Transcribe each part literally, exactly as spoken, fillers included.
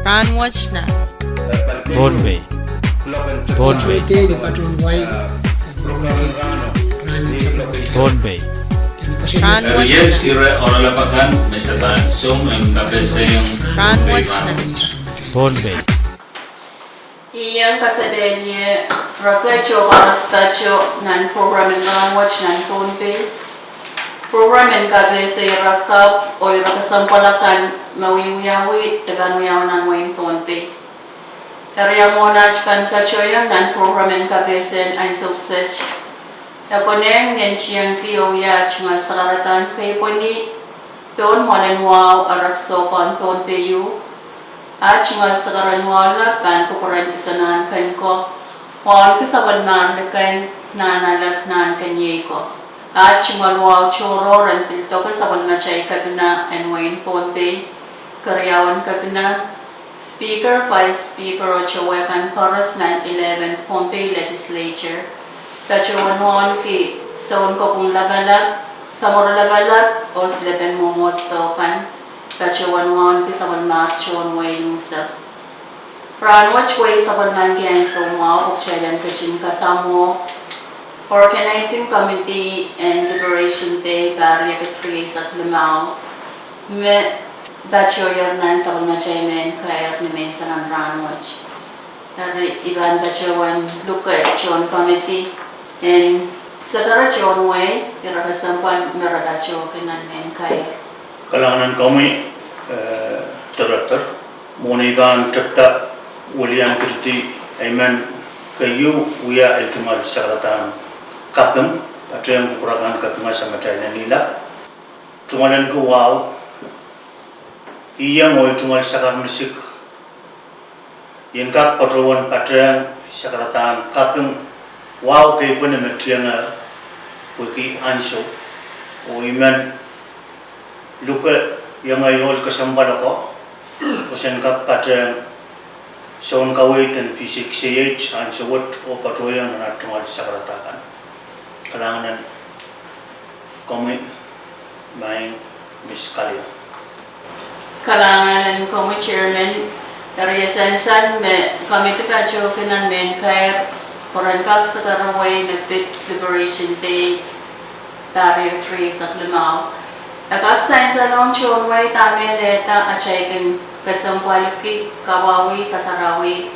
Rahnwet nan Pohnpei. Pohnpei. Pohnpei. Rahnwet nan Pohnpei. Iang kaselehlie reke tohrohr pato nan program en Rahnwet nan Pohnpei. Program en kapehse ire kapw oh ire kesempwal akan me wiawi de pahn wiawi nan wehin Pohnpei. Eri ia mwohn aht pahn patohiong nan program en kapehse en ansou kiset, e konehng nentiengki oh wia aht tungoal sakaradahn keipweni pohn mwoalen wahu erekiso pohn Pohnpei ieu. Aht tungoal sakaradahn wahu lap pahn kupwuren Isonahn Kenko, wauneki sapwellimahr liken Nahnalek Nahnkeniei ko. Aht tungoal wahu tohrohr en pil doke sapwellimatail kepina en wehin Pohnpei, keriaun kepina, Speaker, Vice Speaker oh towe kan koaros nan eleven Pohnpei Legislature. Patohwan wauneki Sounkopwung Lapalap, Samworo Lapalap oh Silepen Mwomwohdiso kan. Patohwan wauneki sapwellimatail tohn wehi unsek. Rahnwet wehi sapwellimaniki ansou mwahu pwe kitail en ketin kasamwo Organizing Committee en Liberation Day pahr riekid rieisek limau, me patohier nan sapwellimatail mehn kair ni menseng en rahnwet. Eri I pahn patohwan luke tohn committee en sekere tohn wehi ire kesempwal me re patohki nan mehn kair. Kalahngan en komwi, eh, Director. Mwohn ei pahn tepda wilian kididi, I men keieu wia ei tungoal sakaradahn kaping, patehng kupwur akan kapinga samatail en ilap. Tungoal en ki wahu, iang oh ei tungoal sakar misik, I en kak patohwan patehng sakaradahn kaping wahu keipweni me tiengehr pwehki ansou, oh I men luke iang ei ohl kesempwal oko, oh sen kak patehng soun kaweid en P six A H ansou wet oh patohiong nan aht tungoal sakaradahn kan. Kalahngan en komwi, Maing Miss Kaleo. Kalahngan en komwi Chairman, eri e sansal me committee patohki nan mehn kair pwe ren kak sekere wehi me pid Liberation Day pahr riekid rieisek limau. E kak sansal ong tohn wehi dahme lehda atail kin kesempwalki kawauwih kasarawi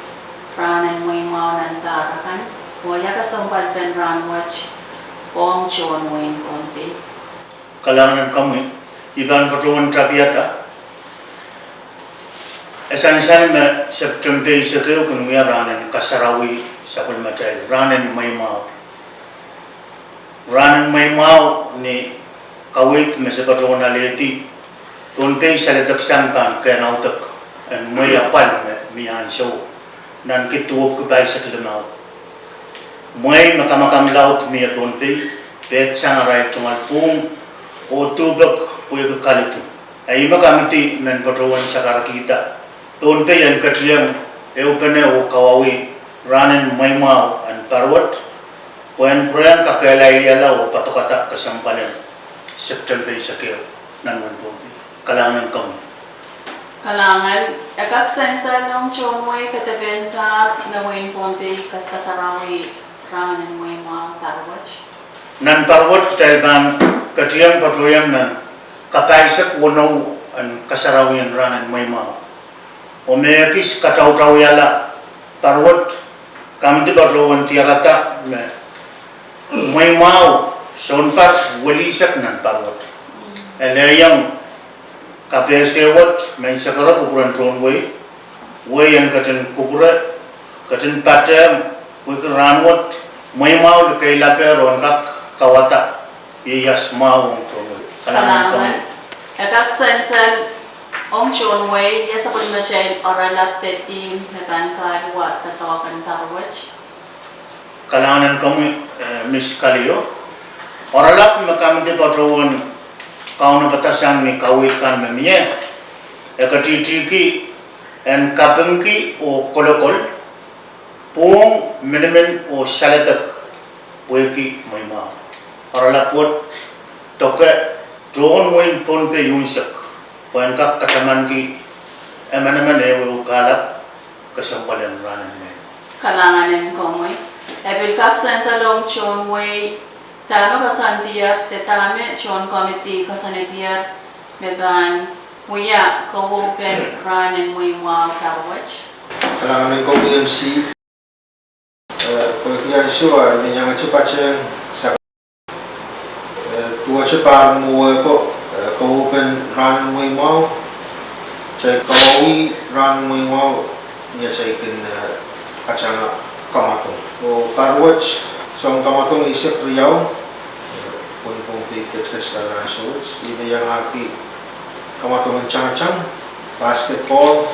rahn en mweimwahu nan pahr akan, oh ia kesempwalpen rahnwet ong tohn wehin Pohnpei. Kalahngan en komwi, I pahn patohwan tapiada. E sansal me September eisek ehu kin wia rahn en kasarawi sapwellimatail, rahn en mweimwahu. Rahn en mweimwahu ni kaweid me se patohwan alehdi, Pohnpei saledek sang pahn kehn audek en mwehi apwal me mi ansou nan kid duwepwiki pahisek limau. Mwehi me kamakam laud mie Pohnpei, pehd sang arail tungoal pwung oh duhpek pwehki kalidu. Eri me committee men patohwan sakarkihda Pohnpei en ketieng ehupene oh kawauwih rahn en mweimwahu en pahr wet, pwehn pwurehng kakehlailiala oh padokada kesempwalen September eisek ehu nan wehin Pohnpei. Kalahngan en komwi. Kalahngan, e kak sansal ong tohn wehi kadepen pahr me wehin Pohnpei kaskasarawi rahn en mweimwahu pahr wet. Nan pahr wet kitail pahn ketieng patohiong nan kapahisek weneu en kasarawien rahn en mweimwahu. Oh me ekis katautauiala pahr wet, committee patohwan diarada me mweimwahu sounpar welihsek nan pahr wet. E lehiong kapehse wet me I sekere kupwuren tohn wehi, wehi en ketin kupwure, ketin patehng pwehki rahnwet mweimwahu likehlapehr oh en kak kawada ieias mwahu ong tohn wehi. Kalahngan en komwi. E kak sansal ong tohn wehi, ia sapwellimatail oaralap de theme me pahn kaluwa doadoahk en pahr wet. Kalahngan en komwi, eh, Miss Kaleo. Oaralap me committee patohwan kaunopada sang ni kaweid kan me mie, e ketihtihki en kapingki oh kolokol pwung, minimin oh saledek pwehki mweimwahu. Oaralap wet doke tohn wehin Pohnpei unsek pwehn kak katamanki Emenemen ehu kahlap kesempwal en rahn en mweimwahu. Kalahngan en komwi. E pil kak sansal ong tohn wehi dahme koasoandier de dahme tohn komidi koasoandier me pahn wia kawehwehpen rahn en mweimwahu pahr wet. Kalahngan en komwi M C. Eh, pwehki ansou ah, I men iangete patehng sang, eh, duwehte pahr mwowe ko, eh, kawehwehpen rahn en mweimwahu, kitail kawauwih rahn en mweimwahu, ni atail kin, eh, patehng kamwadong. Oh pahr wet, soangen kamwadong eisek riau, eh, pwehn Pohnpei ketket nan ansou wet. I men iangahki kamwadong en tangatang, basketball,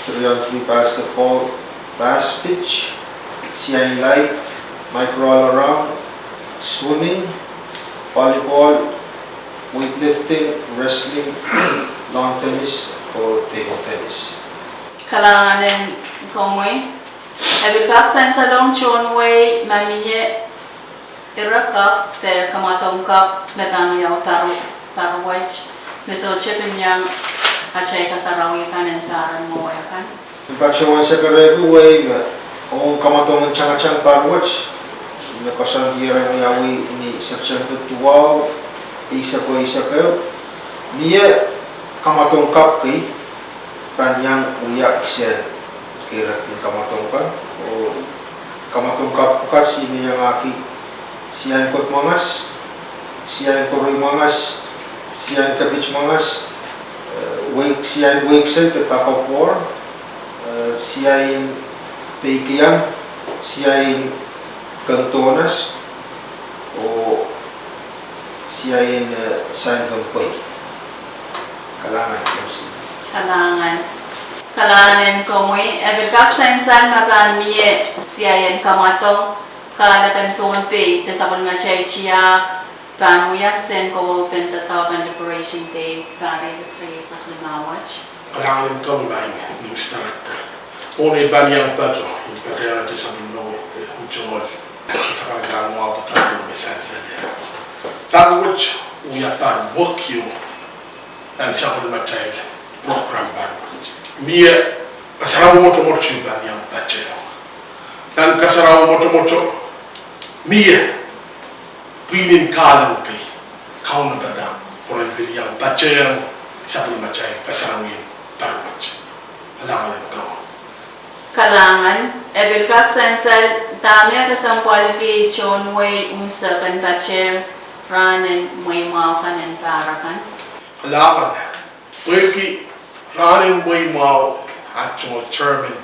three on three basketball, fast pitch, siain laid, micro all around, swimming, volleyball, weightlifting, wrestling, lawn tennis, oh table tennis. Kalahngan en komwi. E pil kak sansal ong tohn wehi ma mie ire kapw de kamwadong kapw me pahn wiawi pahr, pahr wet, me sohte pil iang atail kasarawi kan en pahr en mwowe kan. I patohwan sakarehki wehi me ong kamwadong en tangatang pahr wet, me koasoandier en wiawi ni September duwau, eisek eisek ehu, mie kamwadong kapw kei pahn iang wia kisehn keirek en kamwadong kan, oh kamwadong kapw pwukat I men iangahki siain kot mwangas, siain koroi mwangas, siain kepit mwangas, eh, weik, siain weik sel de tug of war, eh, siain peikiong, siain keng dohnat, oh siain, eh, sain keng pwei. Kalahngan, M C. Kalahngan. Kalahngan en komwi. E pil kak sansal ma pahn mie siain kamwadong, kahlek en Pohnpei de sapwellimatail tiahk pahn wia kisehn kawehwehpen doadoahk en Liberation Day pahr riekid rieisek limau wet. Kalahngan en komwi maing news director. Mwohn ei pahn iang patoh, I patohwan iangete sapwellime, eh, utuhol, sakaradahn wahu de kaping me sansal ie. Pahr wet wia pahr wek ieu nan sapwellimatail program pahr wet. Mie kasarawi mwotomwot I pahn iang patehng. Nan kasarawi mwotomwot mie pwihnen kahleng kei kaunopada pwehn pil iang patehng sapwellimatail kasarawien pahr wet. Kalahngan en komwi. Kalahngan. E pil kak sansal dahme kesempwaliki tohn wehi unsek en patehng rahn en mweimwahu kan en pahr akan. Kalahngan. Pwehki rahn en mweimwahu, ah, tohn German,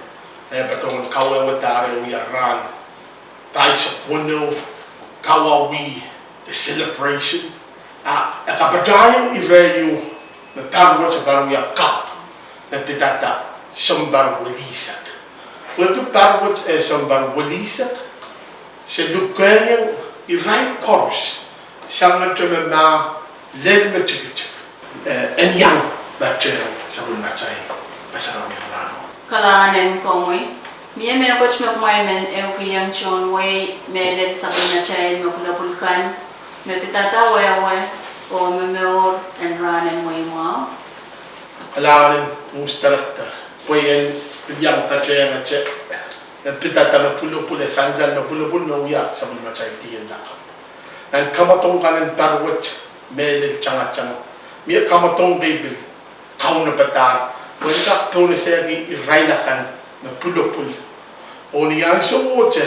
eh, patohwan kawehwedahr wia rahn pahisek weneu, kawauwih de celebration. Ah, e kapatahieng ire ieu me pahr wet e pahn wia kapw me pidada sounpar welihsek. Pwehki pahr wet e sounpar welihsek, se lukehiong irail koaros, sangete me ma lel me tikitik, eh, en iang patehng sapwellimatail kasarawien rahno. Kalahngan en komwi. Mie mehkot me kumwail men ehukihong tohn wehi mehlel sapwellimatail me pwulopwul kan me pidada wehwe oh momour en rahn en mweimwahu. Kalahngan en news director. Pwe I en pil iang patehngete me pidada me pwulopwul, e sansal me pwulopwul me wia sapwellimatail dihn lakapw. Nan kamwadong kan en pahr wet mehlel tangatang, mie kamwadong kei pil kaunopadahr pwehn kak pohnese ki irail akan me pwulopwul, oh ni ansouohte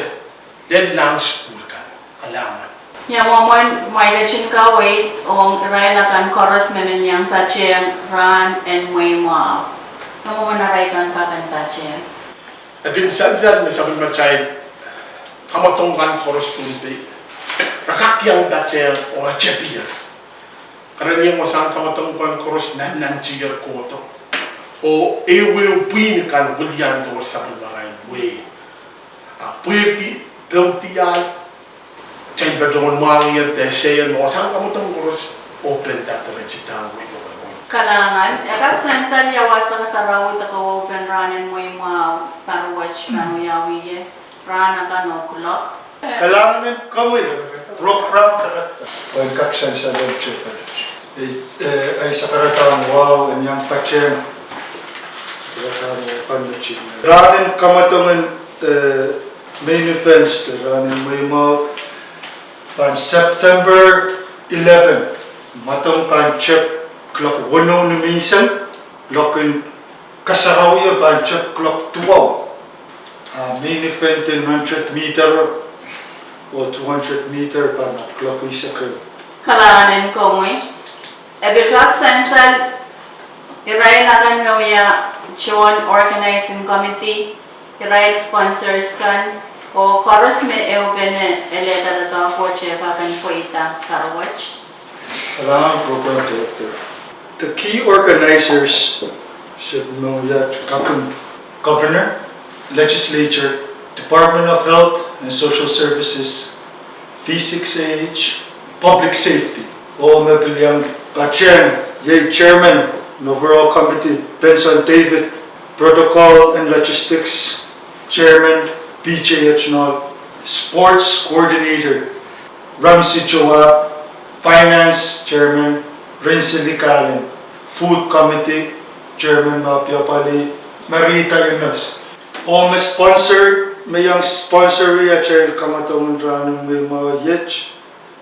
lel lahng sukuhl kan. Kalahngan. Ia mwomwen mwail ketin kaweid ong irail akan koaros me men iang patehng rahn en mweimwahu? Ia mwomwen arail pahn kak en patehng? E pil sansal me sapwellimatail kamwadong kan koaros Pohnpei re kak iang patehng oh e tepier. Kereniong wasahn kamwadong kan koaros nannantier kohdo, oh ehuehu pwihn kan wiliandohr sapwellimarail wehi. Ah, pwehki poudiahl, kitail patohwan mwahngih de esehie me wasahn kamwadong koaros oh pahn dadarehdahng wehi. Kalahngan. E kak sansal ia wasa kasarawi de kawehwehpen rahn en mweimwahu pahr wet pahn wiawi ie rahn akan oh kuloak? Kalahngan en komwi program director. Pwehn kak sansal ong te pali, eh, eh, ahi sakaradahn wahu en iang patehng Rahnen kamwadong en, eh, main event, rahnen mweimwahu pahn September eleven. Mwadong pahn tep klok weneu ni menseng, lokin kasarawi pahn tep klok duwau. Ah, main event en hundred meter oh two hundred meter pahn klok eisek ehu. Kalahngan en komwi. E pil kak sansal irail akan me wia tohn organizing committee, irail sponsors kan, oh koaros me ehupene ele doadoahk wet e kak en pweida parawet. Kalahngan program director. The key organizers, se me wia kaping, governor, legislature, Department of Health and Social Services, V six A H, public safety. Oh me pil iang patehng, iei chairman en overall committee, Benson David, protocol and logistics chairman, P J Etnol, sports coordinator, Ramsey Joab, finance chairman, Rinsili Kalin, food committee chairman, Mapia Pali, Marita Yunus. Oh me sponsor, me iang sponsor atail kamwadong en rahnen mweimwahu iet,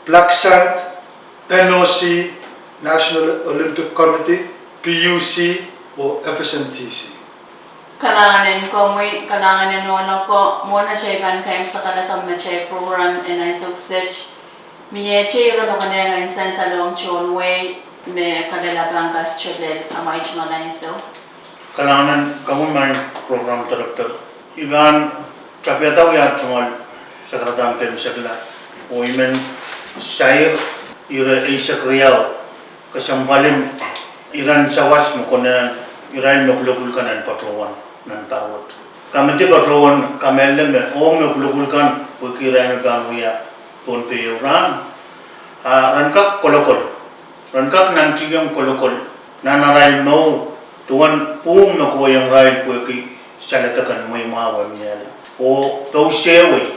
Black Sand, N O C, National Olympic Committee, P U C, oh F S M T C. Kalahngan en komwi, kalahngan en ohl oko, mwohn atail pahn kaimwisekala sang atail program en ansou kiset. Miehte ire me konehng en sansalong tohn wehi me kalelapak en kasdohlel amwail tungoal ansou. Kalahngan en komwi maing program director. I pahn tapihada wiaht tungoal sakaradahn kaimwisekala. Oh I men sair ire eisek riau kesempwalpen iren sawas me konehng irail me pwulopwul kan en patohwan nan parawet. Kamidi patohwan kamehlele me ong me pwulopwul kan pwehki irail me pahn wia Pohnpei ehu rahn, a ren kak kolokol, ren kak nantihong kolokol nan arail mour duwen pwuhng me kohiong irail pwehki saledek en mweimwahu e miehla. Oh pousehwei,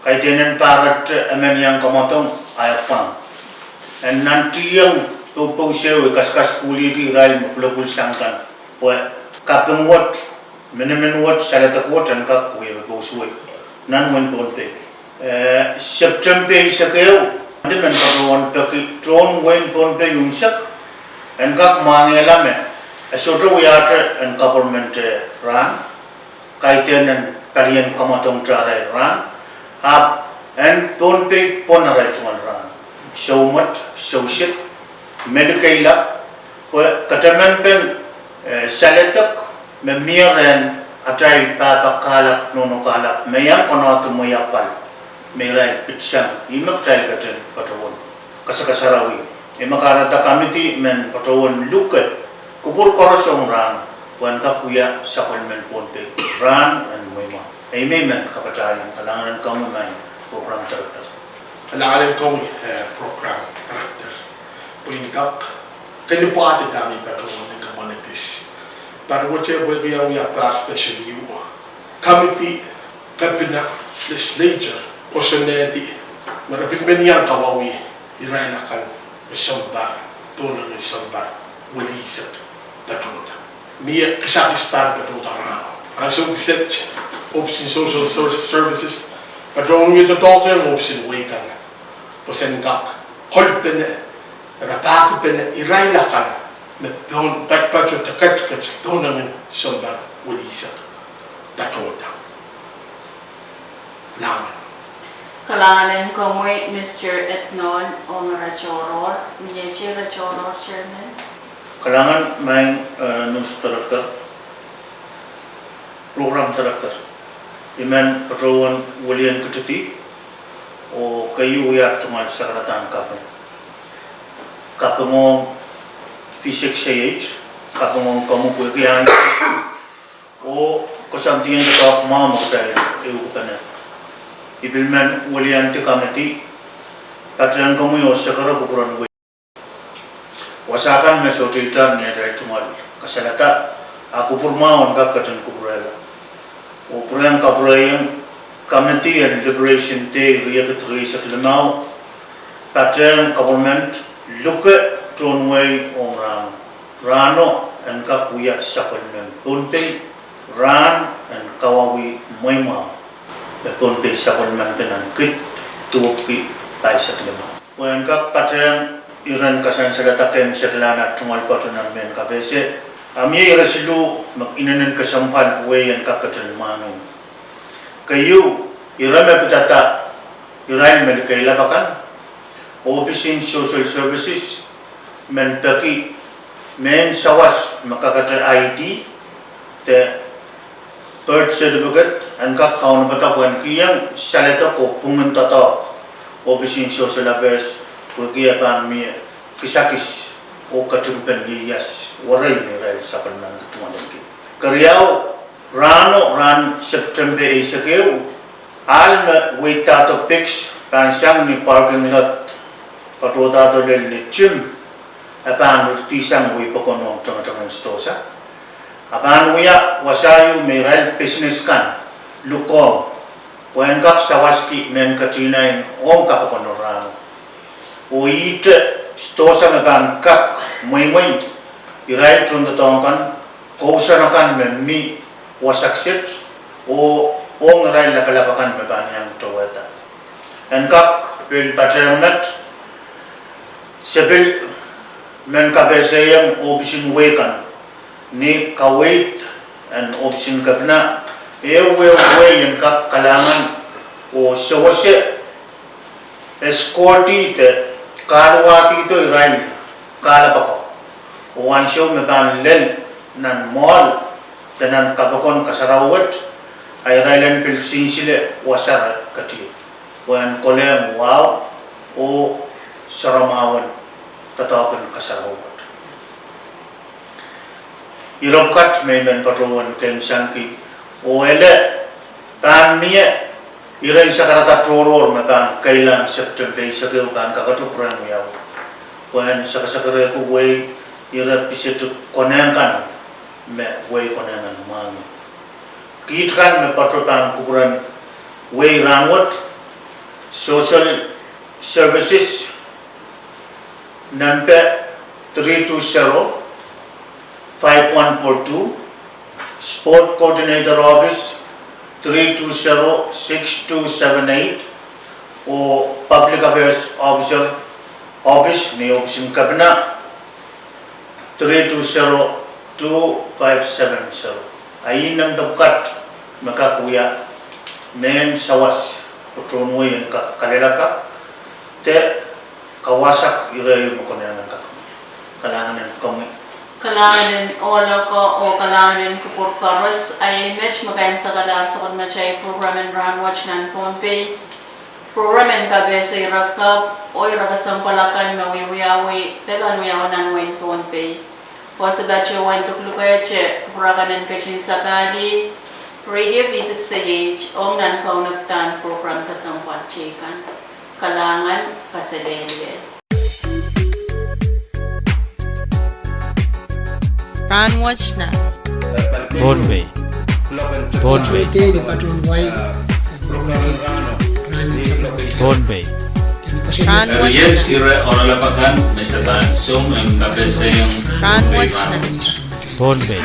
kaidehn en pahrete emen iang kamwadong, a e pwang en nantihong popousehwei, kaskasukuhlihki irail me pwulopwul sang kan, pwe kaping wet, minimin wet, saledek wet en kak wie pousehwei nan wehin Pohnpei. Eh, September eisek ehu, I men patohwan peki tohn wehin Pohnpei unsek en kak mwahngihla me e sohte wiahte en government, eh, rahn, kaidehn en palien kamwadongte arail rahn, ahpw en Pohnpei pwon arail tungoal rahn. Soumwet, sousiek, melikeilap, pwe katamanpen, eh, saledek me mie rehn atail pahpa kahlap, nohno kahlap me iang konehng mwehi apwal me irail pitsang, ih me kitail ketin patohwan kasakasarawi. Ih me kahrehda kamidi men patohwan luke kupwur koaros ong rahn pwehn kak wia sapwellimen Pohnpei rahn en mweimwahu. Ih me I men kapatahieng. Kalahngan en komwi maing program director. Kalahngan en komwi, eh, program director. Pwe I en kak kalipwoat dahme I patohwan nin kamwanekis. Parawete pwehki I wia pahr special ieu, kamidi, kepina, legislature, kosonned me re pil men iang kawauwih irail akan me sounpar, pohnangin sounpar welihsek patohda. Mie kisakis pahn patohda rahno. Ansou kiset, Office in Social Ser-, Services patohwan wie doadoahk ong ohpis en wehi kan pwe sen kak kolpene, rapahkipene irail akan me poh-, patohda ketiket pohnangin sounpar welihsek patohda. Kalahngan en komwi, Mister Etnol, ong ire tohrohr, miehte ire tohrohr, Chairman. Kalahngan maing, eh, news director, program director. I men patohwan welien Kitidi, oh keieu wiaht tungoal sakaradahn kaping. Kaping ong V six A H, kaping ong komwi pwehki ahn oh koasoandien doadoahk mwahu me kitail ehukipene. I pil men weliandi kamidi, patehng komwi oh sekere kupwuren wehi. Wasa kan me sohte itar ni atail tungoal kasalada, a kupwur mwahu en kak ketin kupwurehla. Oh pwurehng kapwurehiong kamidi en Liberation Day riekid rieisek limau, patehng government luke tohn wehi ong rahno. Rahno en kak wia sapwellimen Pohnpei Rahn en kawauwih mweimwahu me Pohnpei sapwellimomwi nan kid duwepwiki pahisek limau. Pwe en kak patehng iren kasansalada ken seklahr tungoal patohwan mehn kapehse, a mie ire siluh me inenen kesempwal wehi en kak ketin mwahngih. Keieu, ire me pidada irail me likeilap akan, Ohpis en Social Services men peki mehn sawas me kakete I D de birth certificate en kak kaunopada pwehn kihong saledek oh pwungen doadoahk Ohpis en Social Affairs pwehki e pahn mie kisakis oh katepen ieias werei me irail sapwellimaniki tungoal en kid. Keriau, rahno, rahn September eisek ehu, ahl me weidahdo piks pahn sang ni parking lot patohdahdo lel ni gym, e pahn ritidihsang wehi pokon ong tengetengen sidohsa. A pahn wia wasa ieu me irail pisines kan lukohng pwehn kak sawaski mehn ketihnain ong kapokon en rahno. Oh ihte sidohsa me pahn kak mweimwei irail tohndoadoahk kan, kousoan akan me mi wasa kiset, oh ong irail lapalap akan me pahn iang towehda. En kak pil patehng met, se pil men kapehsehiong ohpis en wehi kan ni kaweid en ohpis en kepina, ehu wehi en kak kalahngan oh sewese escort de kahluwadihdo irail kahlap ako, oh ansou me pahn lel nan mwoahl de nan kapokon kasarawi wet, a irail en pil sinsile wasa re ketido pwehn kolehng wahu oh soaramwahu en doadoahk en kasarawi wet. Ire pwukat me I men patohwan keimwsenkihda, oh ele pahn mie iren sakarada tohrohr me pahn keilahng September eisek ehu pahn kakato pwurehng wiawi, pwehn sakasakarehki wehi ire piseti konehng kan me wehi konehng en mwahngih. Kiht kan me patohwan kupwuren wehi rahnwet, Social Services nempe three two zero five one four two, Sport Coordinator Office three two zero six two seven eight, oh Public Affairs Officer Office ni ohpis en kepina three two zero two five seven zero. A ih nempe pwukat me kak wia mehn sawas oh tohn wehi en kak kalelapak de kawasak ire me konehng en kak. Kalahngan en komwi. Kalahngan en ohl oko oh kalahngan en kupwur koaros. A iei met me kaimwisekalahr sapwellimatail prokram en rahnwet nan Pohnpei. Prokram en kapehse ire kapw oh ire kesempwal akan me wiewiawi de pahn wiawi nan wehin Pohnpei. Oh se patohwan luklukehte kupwur akan en ketin sapahlih Radio V six A H ong nan kaunopadahn prokram kesempwal teikan. Kalahngan, kaselehlie. Rahnwet nan Pohnpei. Pohnpei. Pohnpei. Rahnwet nan Pohnpei.